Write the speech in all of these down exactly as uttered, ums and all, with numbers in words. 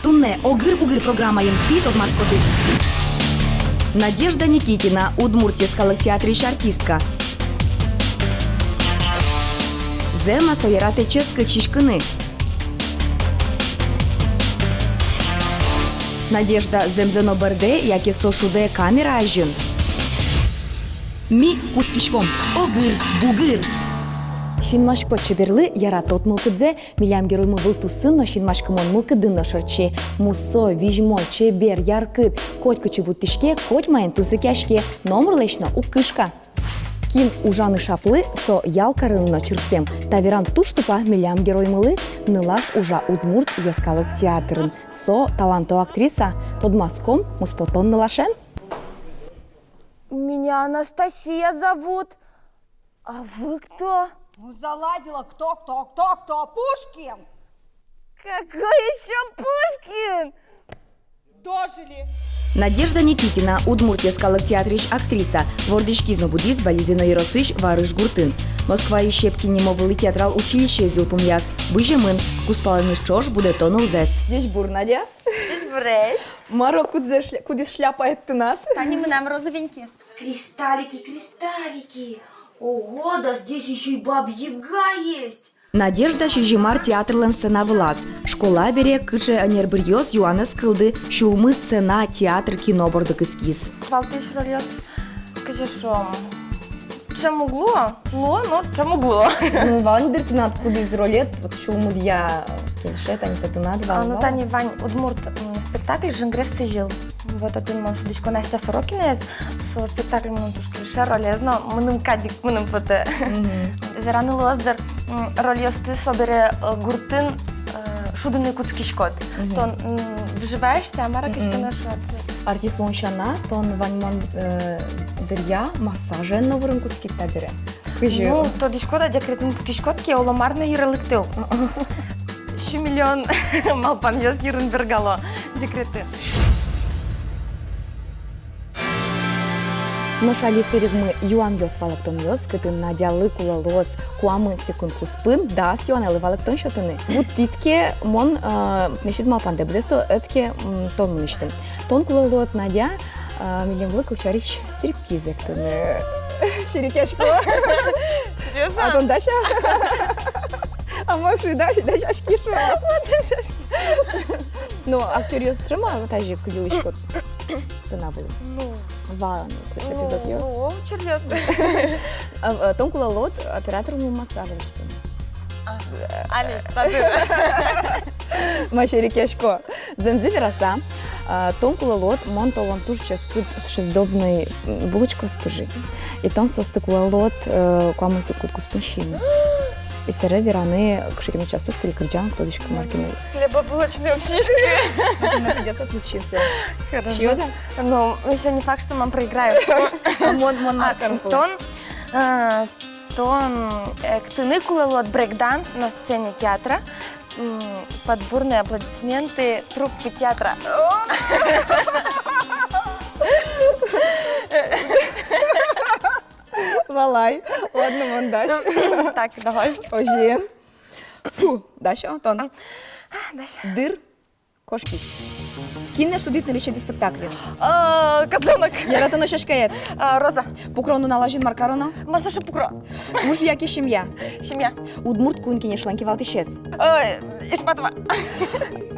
Туннэ «Огыр-бугыр» программаын тӥ тодматскоды: Надежда Никитина, Удмурт йӧскалык театрысь артистка. Зэм-а со яратэ ческыт сиськыны? Надежда зэмзэ но бӧрдэ, яке со шудэ камера азьын? Ми кутскиськом. Огыр-бугыр. Синмаськод чеберлы, яратод мылкыдзэ. Милям героймы вылтусын но синмаськымон мылкыдын но шырчи. Мусо, визьмо, чебер, яркыт. Котькытчы вуттӥське, котьмаин тунсыкъяське. Номырлэсь но уг кышка. Кин ужаны шаплы, со ял карыны но чырткем. Та веран туж тупа милям героймылы. Нылаш ужа Удмурт йӧскалык театрын. Со таланто актриса. Тодматском муспотон нылашен. Меня Анастасия зовут. А вы кто? Ну, заладила. Кто, кто, кто, кто? Пушкин! Какой ещё Пушкин? Дожили. Надежда Никитина, Удмурт йӧскалык театрысь актриса, вордӥськиз но будӥз Балезино ёросысь Варыш гуртын. Москваысь Щепкин нимо вылӥ театрал училищеез йылпумъяз. Бызьемын, кузпалэныз ӵош будэто нылзэс. Ӟечбур, Надя. Ӟечбуресь. Мар-о, кудӥз шля-, кудӥз шляпаед тынад? Тани мынам розовенький. Кристаллики, кристаллики. Ого, да здесь ещё и Баба Яга есть. Надежда сизьым ар театрлэн сцена вылаз. Школа бере, кыӵе ӧнербыръёс, юан ӧз кылды, сюлмы сцена, театр, кино борды кыскиз. Валтӥсь рольёс, кызьы шуом, ӵем уг луо, луо, но ӵем уг луо. Ну, вань дыр тынад кудӥз ролед, вот, сюлмыдъя кельше, тани со тынад вал. А, ну, вал. Тани вань удмурт, м, спектакль «Жингрес сӥзьыл». Вот отын мон шудӥсько Настя Сорокинаез, со спектакль мыным туж кельше, ролез но мыным кадь ик, мыным потэ. Мгм. Вераны луоз дыр, м, рольёсты собере, э, гуртын, э, шудыны кутскиськод. Мгм. Тон, м, вживаешься, а мар-а, мгм, кызьы ке но шуод. Артист луон сяна, тон ваньмон, э, дыръя массажен но вырын кутскид табере. Кызьы? Ну, тодӥськод-а, декретын пукиськод ке, оло мар но йыре лыктэ ук. Сю миллион малпанъёс йырын бергало декретын. Нош али сэрегмы юанъёс-валэктонъёс, кытын Надялы кулэ луоз куамын секунд куспын дас юанэлы валэктон сётыны. Вуттӥд ке, мон, э, несьыд малпандэ быдэсто, ӧд ке, м, тон мынэсьтым. Тон кулэ луод, Надя, э, милемлы, кылсярысь, стрип- киз эктыны. Серекъясько. Серьёзно? А тон дась-а? А мон шуи, да, дасяськи, шуо. Дасяськи. Ну, актёръёс сыӵе ма, вот, тазьы кылиськод сцена вылын. Ну. Вал, ну, сыӵе эпизодъёс. Ну, серьёзно. А, а, тон кулэ луод операторлы массаж лэсьтыны. А, али, татын. Ма, серекъясько. Зэмзэ вераса, а, тон кулэ луод, мон толон туж ческыт сдобной, м, булочкаос пыжи. И тон соосты кулэ луод, э, куамын секунд куспын сиыны. И собере вераны, кыӵе ке но частушка или кырӟан, уг тодӥськы, мар ке но. Хлебобулочный уг сиськы. Ну, придётся тыныд сиыны. Хорошо. Сиёд-а? Ну, ещё не факт, что мон проиграю. А мон, мон, а, мар карыны кулэ? Тон, э, тон эктыны кулэ луод брейк-данс на сцене театра, м, под бурные аплодисменты труппы театра. Валай. Ладно, мон дась. Так, давай. Озьы. Фу, дась-а тон? А, дась. Дыр кошкиз. Кинэ шудӥд нырысетӥ спектакльын? А, козлёнок. Яратоно сяськаед? А, Роза. Пукро нунал азьын мар кароно? Мар со шуо пукро? Уж яке семья? Семья. Удмурт Кун Кенешлэн кивалтӥсез? Ой, Ишматова.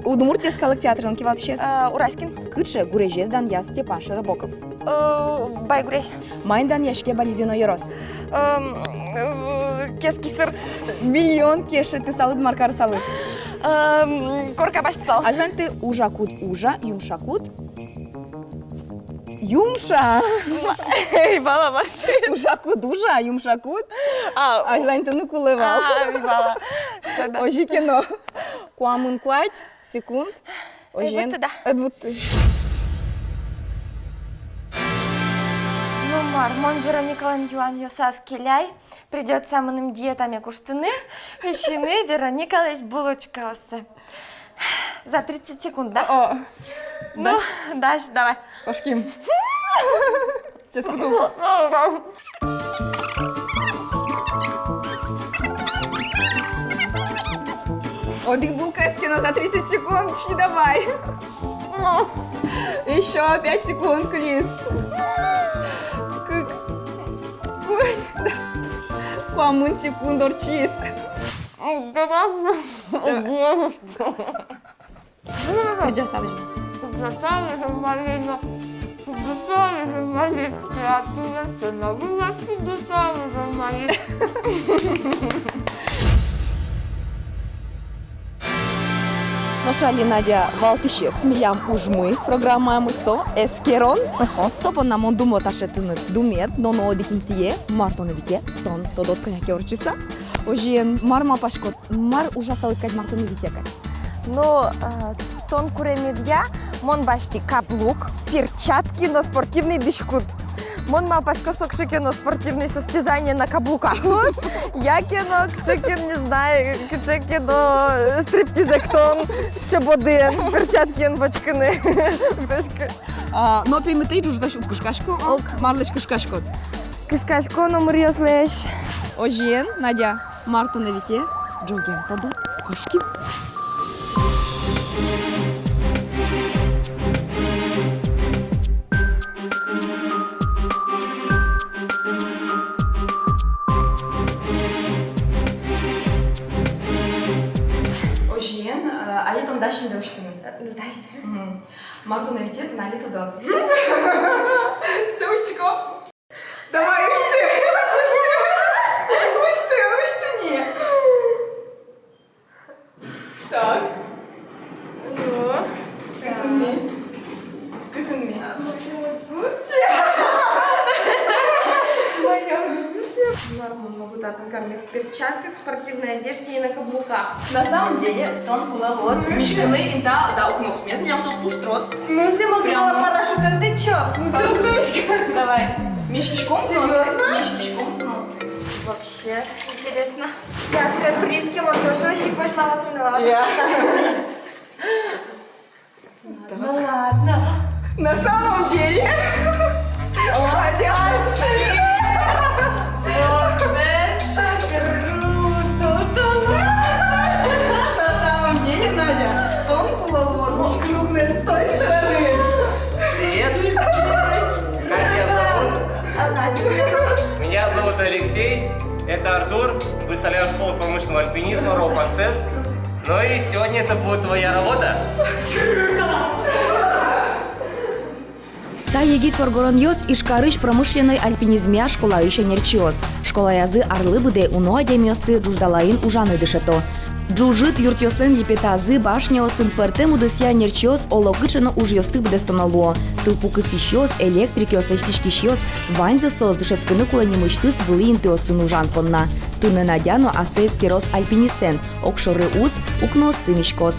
Удмурт йӧскалык театрлэн кивалтӥсез? А, Ураськин. Кыӵе гурезез данъяз Степан Широбоков? Э, Байгурезь. Маин данъяське Балезино ёрос? Эм, э, Кескисыр. Миллион кешетысалыд, мар карысалыд? Эм, корка басьтысал. Азьланьты: ужакуд ужа, юмшакуд юмша. Эй, вала, вообще. Ужакуд ужа, юмшакуд. А, азьланьтыны кулэ вал. А, вала. Озьы ке но. Куамын куать секунд. Озьыен, ӧд вутты, да? Ӧд вутты. Ну мар, мон Вероникалэн юанъёсаз келяй, придётся мыным диетаме куштыны, и сиыны Вероникалэсь булочкаоссэ. За тридцать секунд, да? О. Ну, дась, давай. Кошким. Ческыт ук. Одӥг булкаез ке но за тридцать секунд, чи давай. Ещё пять секунд, Крис. Кык. Ой, да. Куамын секунд ортчиз. Кырӟаса возьма. Кырӟаса возьма, Марина. Кырӟаса возьма, Марина. Кырӟаса возьма, Марина. Нош али, Надя, валтӥсез милям ужмы программамы со эскерон. Ага. Со понна мон думо таӵе тыныд думет, но но одӥг интые, мар тонэ вите, тон тодод кӧня ке ортчыса. Озьыен, мар малпаськод, мар ужасалык кадь, мар тонэ вите кадь? Ну, э, тон куремедъя мон басьтӥ каблук, перчатки но спортивный дӥськут. Мон малпасько, со кыӵе ке но спортивный состязание на каблуках луоз, яке но кыӵе ке, не знаю, кыӵе ке но, э, стриптизэктон, сыӵе бодыен, перчаткиен пачкыны. Уг тодӥськы. А, но пеймытысь ӝужытозь уг кышкаськы, а? Уг. Марлэсь кышкаськод? Кышкасько номыръёслэсь. Озьыен, Надя, мар тонэ вите, ӝоген тодо, кошким. Озьыен, э, али тон дась инде усьтыны? Э, дась. Мгм. Мар тонэ вите, тон али тодод. Всё, усьтӥськом. Давай, усьты, усьты, усьты, усьты ни. Так. Ну. Кытын ми? Кытын ми? Моя грудь. Моя грудь. Нормально, могу татын карны в перчатках, в спортивной одежде и на каблуках. На самом деле, тон кулэ луод миськыны интыяз, да, укноосмес, милям соос туж трос. В смысле, мон прямо парашютэн тӥ чё? В смысле, укно миськыны? Давай. Миськиськом укноосты. Серьёзно? Миськиськом укноосты. Вообще интересно. Театр принтки, мон тоже вообще пошла вот на. Я. Ну ладно. На самом деле. Молодец. Вот это круто! На самом деле, Надя, тон кулэ луод миськыны укноосты с той стороны. Привет. Как тебя зовут? Надя. Меня зовут Алексей. Это Артур. Представляю школу промышленного альпинизма «Роупанцес». Ну и сегодня это будет твоя работа. Та егит воргоронъёс — Ижкарысь промышленной альпинизмъя школаысь ӧнерчиос. Школаязы арлы быдэ уно адямиосты ӝуждалаын ужаны дышето. Ӝужыт юртъёслэн липетазы, башняосын пӧртэм удысъя ӧнерчиос олокыӵе но ужъёсты быдэстоно луо. Тылпу кысӥсьёс, электрикъёс, лэсьтӥськисьёс — ваньзы соос дышетскыны кулэ нимысьтыз вылӥ интыосын ужан понна. Туннэ Надя но ассэ эскероз альпинистэн. Огшоры уз, укноосты миськоз.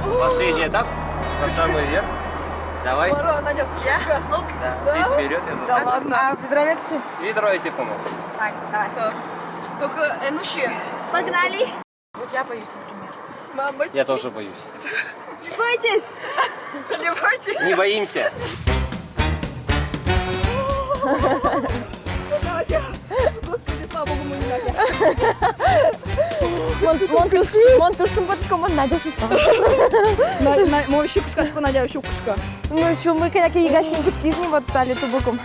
Ну, последний этап, на самый верх. Давай. Здорово, Надя, кучка. Да. Ты вперёд, я за тобой. Да ладно. А ведро мягче? Ведро я тебе помогу. Так, давай. Так. Только, э, ну щи. Погнали. Вот я боюсь, например. Мамочки. Я тоже боюсь. Не бойтесь. Не бойтесь. Не боимся. Надя! Господи, слава богу, мы не Надя. Мон, мон туж, мон туж шумпотӥсько, мон Надя шуыса. На, на, мон ещё кышкасько, Надя ещё кышка. Ну, сюлмы кӧня ке йыгаськыны кутскиз ни, вот али тубыкум.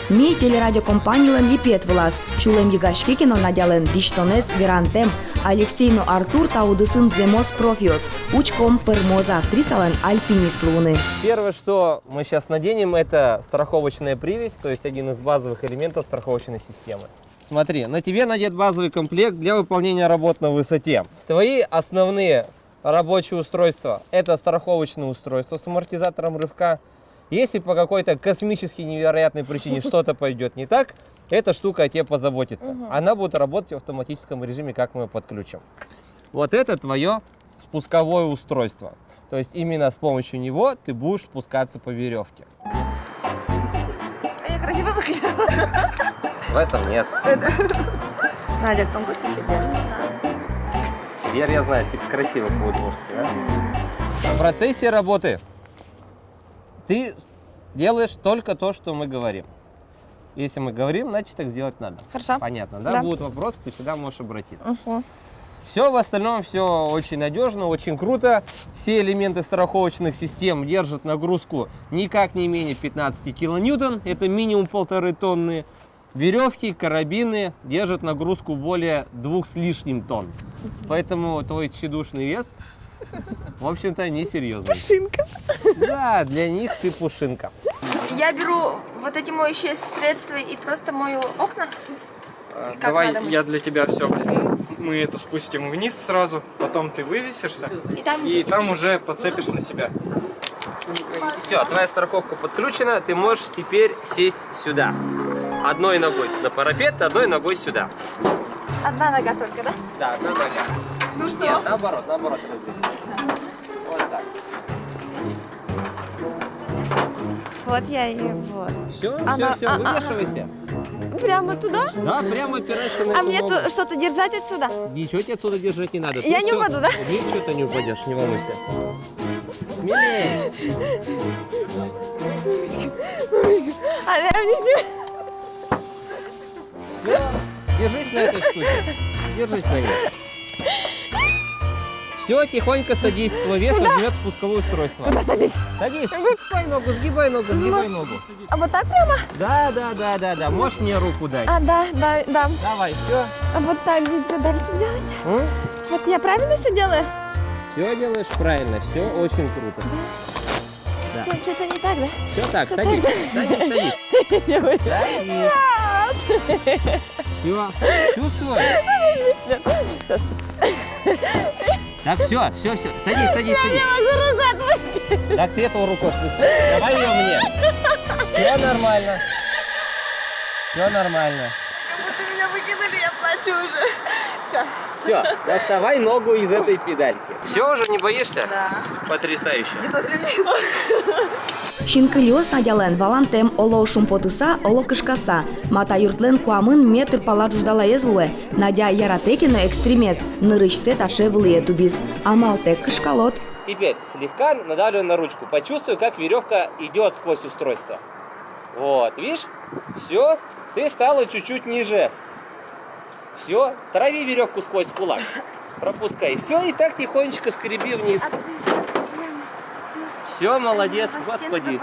Ми телерадиокомпанилэн липет вылаз. Сюлэм йыгаське ке но, Надялэн дӥсьтонэз верантэм. Алексей но Артур та удысын зэмос профиос. Учком, пӧрмоз-а Трисалэн альпинист луыны. Первое, что мы сейчас наденем, это страховочная привязь, то есть один из базовых элементов страховочной системы. Смотри, на тебе надет базовый комплект для выполнения работ на высоте. Твои основные рабочие устройства — это страховочное устройство с амортизатором рывка. Если по какой-то космически невероятной причине что-то пойдёт не так, эта штука о тебе позаботится. Мгм. Она будет работать в автоматическом режиме, как мы её подключим. Вот это твоё спусковое устройство. То есть именно с помощью него ты будешь спускаться по верёвке. А я красиво выгляжу? В этом нет. Надя, там больше чебер. Чебер, я знаю, типа красивый по-удмуртски, да? В процессе работы ты делаешь только то, что мы говорим. Если мы говорим, значит, так сделать надо. Хорошо. Понятно, да? Да. Будут вопросы, ты всегда можешь обратиться. Мгм. Все, в остальном все очень надежно, очень круто. Все элементы страховочных систем держат нагрузку никак не менее пятнадцати килоньютон. Это минимум полторы тонны. Веревки, карабины держат нагрузку более двух с лишним тонн. Поэтому твой тщедушный вес, в общем-то, несерьезный. Пушинка. Да, для них ты пушинка. Я беру вот эти моющие средства и просто мою окна? Э, как давай надо мыть? Я для тебя все возьму. Мы это спустим вниз сразу, потом ты вывесишься. И там и там уже подцепишь на себя. Все, твоя страховка подключена, ты можешь теперь сесть сюда. Одной ногой на парапет, одной ногой сюда. Одна нога только, да? Да, одна нога. Ну что? Нет, наоборот, наоборот, разверни. Вот так. Вот я и вот. Все, все, все, вывешивайся. Прямо туда? Да, прямо опирайся на эту ногу. А мне что-то держать отсюда? Ничего тебе отсюда держать не надо. Я не упаду, да? Ничего ты не упадешь, не волнуйся. Смелее. А, да, мне здесь. Всё, держись на этой штуке. Держись на ней. Всё, тихонько садись. Твой вес возьмёт спусковое устройство. Куда садись? Садись. Сгибай ногу, сгибай ногу, сгибай ногу. А вот так прямо? Да, да, да, да, да. Можешь мне руку дать? А, да, да, да. Давай, всё. А вот так же что дальше делать? М? Вот я правильно все делаю? Всё делаешь правильно, всё очень круто. Да. Да. Нет, что-то не так, да? Всё так, садись, садись, садись. Садись. Всё, чувствуешь? Нет, сейчас. Так, всё, всё, всё. Садись, садись, садись. Я не могу руку отпустить. Так ты эту руку отпусти. Давай её мне. Всё нормально. Всё нормально. Как будто меня выкинули, я плачу уже. Всё. Всё, доставай ногу из этой педальки. Всё, уже не боишься? Да. Потрясающе. Не смотри вниз. Синкылиос Надялэн валантэм: оло шумпотыса, оло кышкаса. Мата юртлэн куамын метр пала ӝуждалаез луэ. Надя яратэ ке но экстримез, нырысьсэ таӵе вылӥе тубиз. Амалтэк кышкалод. Теперь слегка надавливай на ручку. Почувствуй, как верёвка идёт сквозь устройство. Вот, видишь? Всё, ты стала чуть-чуть ниже. Всё, трави верёвку сквозь кулак. Пропускай. Всё, и так тихонечко скреби вниз. Всё, молодец, господи.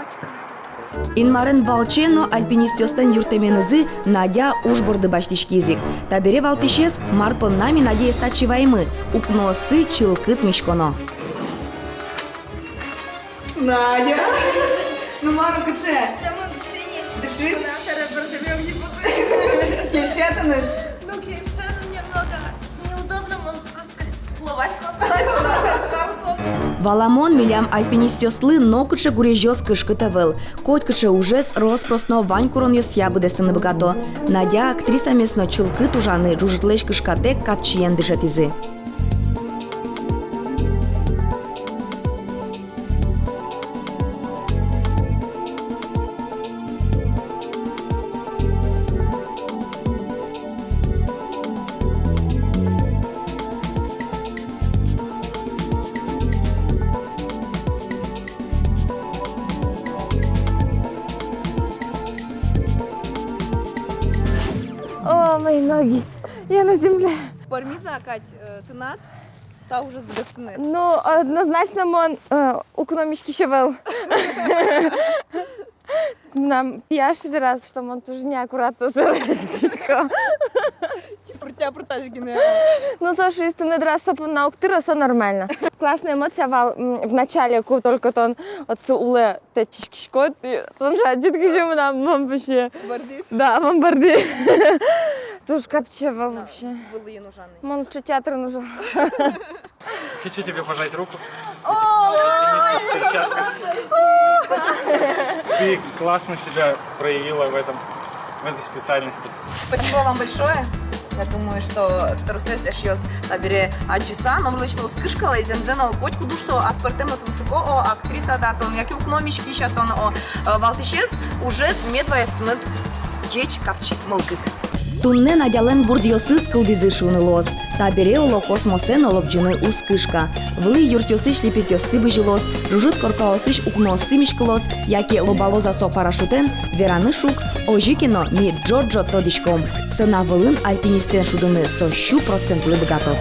Инмарен валче но альпинистъёслэн юрттэменызы Надя уж борды басьтӥськиз ик. Табере валтӥсез, мар понна ми Надяез татчы ваимы: укноосты чылкыт миськоно. Надя! Ну, мар, кыӵе? Самом дыши ни. Дыши? Мынам табере бӧрдэмем ни потэ. Кельше-а тыныд? Ну, кельше, но немного неудобно, мон просто как плавать калта. Валамон, милям альпинистъёслы нокыӵе гурезьёс кышкыт ӧвӧл. Котькыӵе ужез рос-прос но вань куронъёсъя быдэстыны быгато. Надя актрисамес но чылкыт ужаны ӝужытлэсь кышкатэк капчиен дышетӥзы. О, мои ноги. Я на земле. Пӧрмиз-а, Кать, э, тынад та ужез быдэстыны? Ну, однозначно мон, э, укно миськись ӧвӧл. Мынам пияш вераз, что мон туж неаккуратно сорочка. Типыртя пыртась гинэ. Ну, со шуиз, тыныд раз со понна уг тыро, со нормально. Классная эмоция вал, м, в начале, ку только тон отсы улэ тэтчиськиськод, и тон же адӟид, кызьы мынам, мон вообще. Бӧрдӥд? Да, мон бӧрдӥ. Туж капчи вал вообще. Вылӥын ужаны. Мон лучше театрын ужа. Хочу тебе пожать руку. О, перчатка. Ты классно себя проявила в этом, в этой специальности. Спасибо вам большое. Я думаю, что тросэз эшъёс табере адӟыса, номырлэсь но уз кышкалэ, и зэмзэ но котькуд уж со аспӧртэм но тунсыко, о, актриса-а тон, яке укно миськись-а тон, о, э, валтӥсез ужед мед ваёз тыныд ӟеч капчи мылкыд. Туннэ Надялэн бурдъёсыз кылдӥзы шуыны луоз. Табере, оло, космосэ но лобӟыны уз кышка. Вылӥ юртъёсысь липетъёсты бызьылоз, ӝужыт коркаосысь укноосты миськылоз, яке лобалоз-а со парашютэн, вераны шуг. Озьы ке но, ми ӝот-ӝот тодӥськом: сцена вылын альпинистэн шудыны со сю процентлы быгатоз.